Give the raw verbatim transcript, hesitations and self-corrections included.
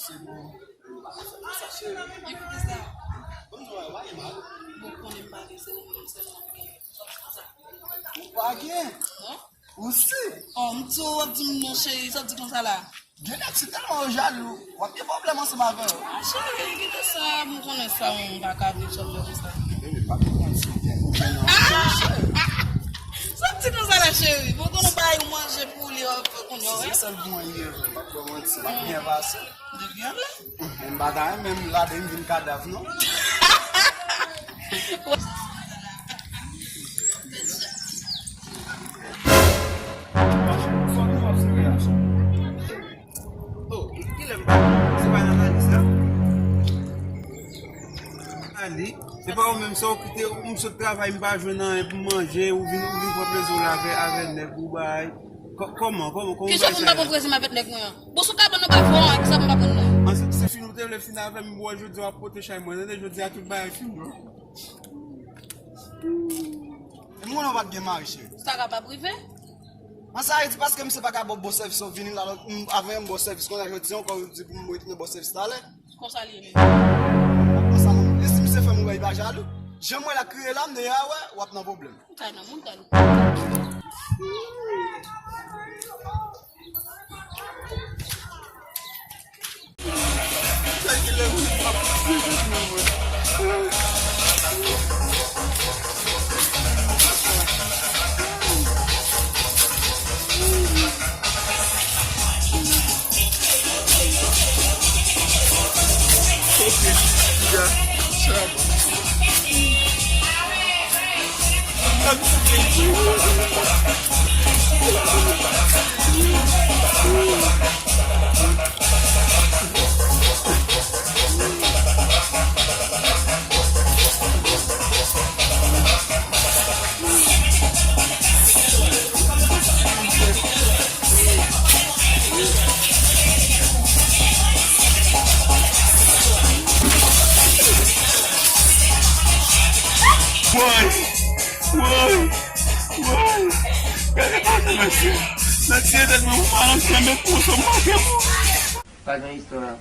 Ekoute sa. Bon, konnen m pa gen, se ou menm sèlman ki gen. Ou pa gen? Non. Ou si? Oh, m di w, w ap di m non, cheri, sa w di konsa la? Gen nèg si tèlman yo jalou, w ap gen pwoblèm ansanm avè yo. Ah, cheri, kite sa, m konnen sa, m pa ka viv sòt fè konsa. Baby, pa gen manti, gen, gen nan. Sa w di konsa la, cheri? Bon, konnen w bay ou manje pou li, w ap fè konnen, wè? Se sèl pou mwen li ye, m ap fè manti, m ap byen pase. Depi ale. Men m pa ta renmen m lade m vin kadav, non. Oh, kilè m pa se pa nan lalis la? Ali, se pa ou menm sa ou kite, ou m sot travay, m pa jwenn anyen pou m manje, ou vin, ou vin pran plezi w la avè, avè nèg ou bay. Kò-, kòman, kòman, kòman Kisa bagay pou m sa pa ye? Pran plezi m avèk nèg mwen an? Bon, sou kabann nan pa fò an, kisa pou m pa pran nan? An, se, se fin ou te vle fin avè m, bon, jodi a w ap pote chay mwen, tande, jodi a tout bagay fini. E mwen, ou pa t gen mari, cheri. Sa kapab rive. An, sa vle di paske misye pa ka ba w bon sèvis, ou vini la, m, avan yon bon sèvis, kounye a jodi a ankò, ou di pou m retounen bon sèvis talè. Konsa li ye menm. Konsa non. E si misye fè m wè, li pa jalou? Jan m wè l ap kriye la, m deja wè, w ap nan pwoblèm. Ou ta nan moun, ta nan. Woy! Woy! Woy! Gade kote mesye! Nan tiye tèt mwen, mwen pa nan kenbe pou sou manke mwen. Pa gen istwa.